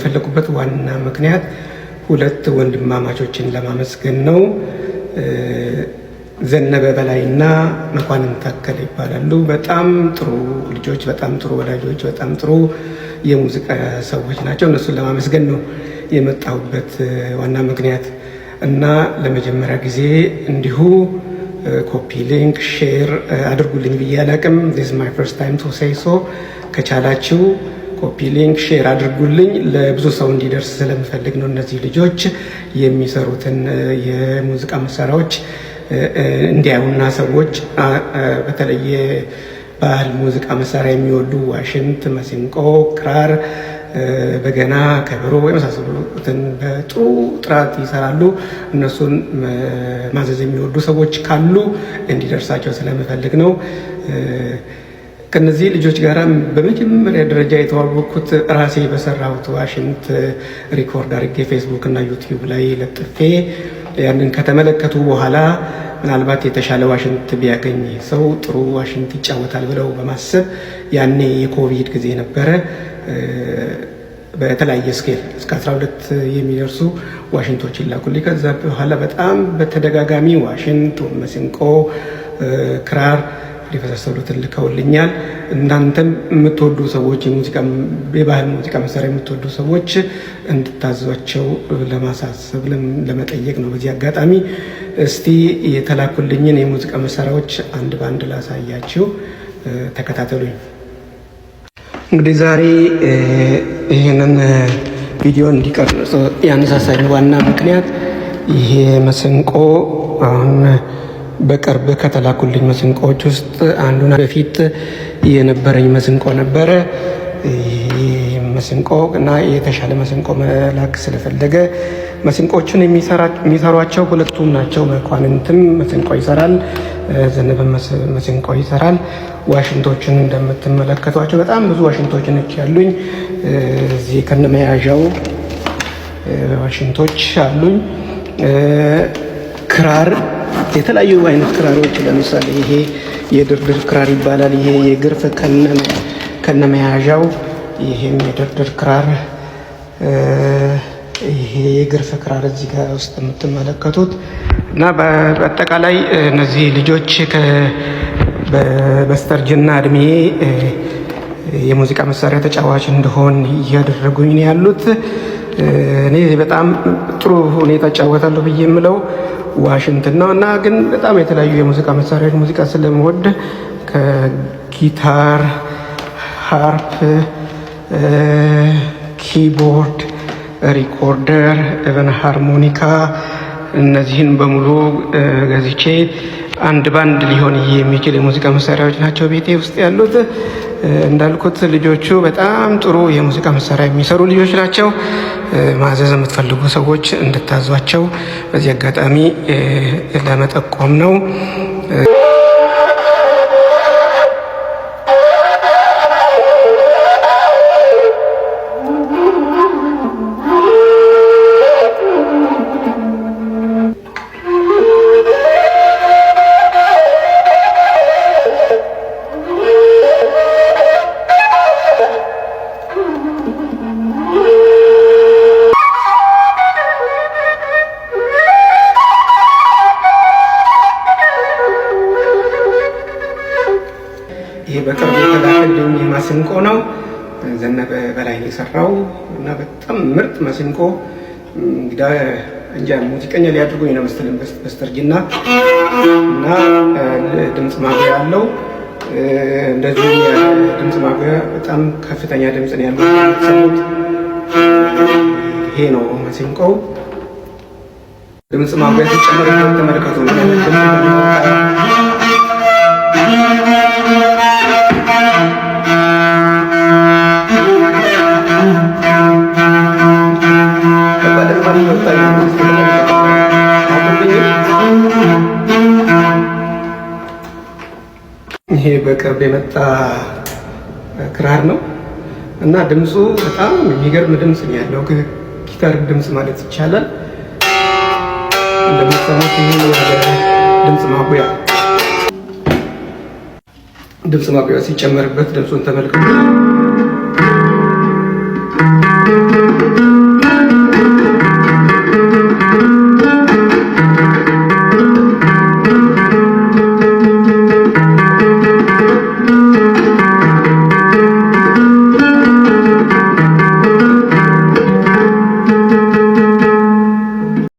የፈለኩበት ዋና ምክንያት ሁለት ወንድማማቾችን ለማመስገን ነው። ዘነበ በላይና መኳንንት ታከለ ይባላሉ። በጣም ጥሩ ልጆች፣ በጣም ጥሩ ወላጆች፣ በጣም ጥሩ የሙዚቃ ሰዎች ናቸው። እነሱን ለማመስገን ነው የመጣሁበት ዋና ምክንያት እና ለመጀመሪያ ጊዜ እንዲሁ copy link share አድርጉልኝ ብዬ አላቅም። This my first time to say so። ከቻላችሁ copy link share አድርጉልኝ ለብዙ ሰው እንዲደርስ ስለምፈልግ ነው። እነዚህ ልጆች የሚሰሩትን የሙዚቃ መሳሪያዎች እንዲያዩና ሰዎች በተለየ ባህል ሙዚቃ መሳሪያ የሚወዱ ዋሽንት፣ መሰንቆ፣ ክራር፣ በገና፣ ከበሮ የመሳሰሉትን በጥሩ ጥራት ይሰራሉ። እነሱን ማዘዝ የሚወዱ ሰዎች ካሉ እንዲደርሳቸው ስለምፈልግ ነው። ከነዚህ ልጆች ጋር በመጀመሪያ ደረጃ የተዋወቅኩት ራሴ በሰራሁት ዋሽንት record አድርጌ ፌስቡክ እና ዩቲዩብ ላይ ለጥፌ ያንን ከተመለከቱ በኋላ ምናልባት የተሻለ ዋሽንት ቢያገኝ ሰው ጥሩ ዋሽንት ይጫወታል ብለው በማሰብ ያኔ የኮቪድ ጊዜ ነበረ። በተለያየ scale እስከ 12 የሚደርሱ ዋሽንቶች ይላኩልኝ። ከዛ በኋላ በጣም በተደጋጋሚ ዋሽንት፣ መሰንቆ፣ ክራር የመሳሰሉትን ልከውልኛል። እናንተም የምትወዱ ሰዎች የባህል ሙዚቃ መሳሪያ የምትወዱ ሰዎች እንድታዟቸው ለማሳሰብ ለመጠየቅ ነው። በዚህ አጋጣሚ እስቲ የተላኩልኝን የሙዚቃ መሳሪያዎች አንድ በአንድ ላሳያችሁ፣ ተከታተሉኝ። እንግዲህ ዛሬ ይህንን ቪዲዮ እንዲቀርጽ ያነሳሳኝ ዋና ምክንያት ይሄ መሰንቆ አሁን በቅርብ ከተላኩልኝ መሰንቆዎች ውስጥ አንዱን በፊት የነበረኝ መሰንቆ ነበረ። ይህ መሰንቆ እና የተሻለ መሰንቆ መላክ ስለፈለገ መሰንቆቹን የሚሰሯቸው ሁለቱም ናቸው። መኳንንትም መሰንቆ ይሰራል፣ ዘነበ መሰንቆ ይሰራል። ዋሽንቶችን እንደምትመለከቷቸው በጣም ብዙ ዋሽንቶች ነች ያሉኝ። እዚህ ከነመያዣው ዋሽንቶች አሉኝ። ክራር፣ የተለያዩ አይነት ክራሮች ለምሳሌ ይሄ የድርድር ክራር ይባላል። ይሄ የግርፍ ከነመያዣው፣ ይሄም የድርድር ክራር፣ ይሄ የግርፍ ክራር እዚህ ጋር ውስጥ የምትመለከቱት እና በአጠቃላይ እነዚህ ልጆች በስተርጅና እድሜ የሙዚቃ መሳሪያ ተጫዋች እንደሆን እያደረጉኝ ነው ያሉት። እኔ በጣም ጥሩ ሁኔታ እጫወታለሁ ብዬ የምለው ዋሽንትን ነው እና ግን በጣም የተለያዩ የሙዚቃ መሳሪያዎች ሙዚቃ ስለምወድ ከጊታር፣ harp፣ keyboard፣ recorder፣ even ሃርሞኒካ እነዚህን በሙሉ ገዝቼ አንድ ባንድ ሊሆን የሚችል የሙዚቃ መሳሪያዎች ናቸው ቤቴ ውስጥ ያሉት። እንዳልኩት ልጆቹ በጣም ጥሩ የሙዚቃ መሳሪያ የሚሰሩ ልጆች ናቸው። ማዘዝ የምትፈልጉ ሰዎች እንድታዟቸው በዚህ አጋጣሚ ለመጠቆም ነው። ይሄ በቅርብ የተላከልኝ ማሲንቆ ነው። ዘነበ በላይ የሰራው እና በጣም ምርጥ ማሲንቆ እንግዳ እንጃ ሙዚቀኛ ሊያድርጉኝ ነው መሰለኝ በስተርጅና እና ድምፅ ማጉያ አለው። እንደዚሁ ድምፅ ማጉያ በጣም ከፍተኛ ድምፅ ነው ያለው። ይሄ ነው ማሲንቆው። ድምፅ ማጉያ ሲጨመርበት ተመልከቱ። ይሄ በቅርብ የመጣ ክራር ነው እና ድምፁ በጣም የሚገርም ድምፅ ነው ያለው። ጊታር ድምፅ ማለት ይቻላል። እንደምትሰሙት ይሄ ድምፅ ማጉያ ድምፅ ማጉያ ሲጨመርበት ድምፁን ተመልከቱ።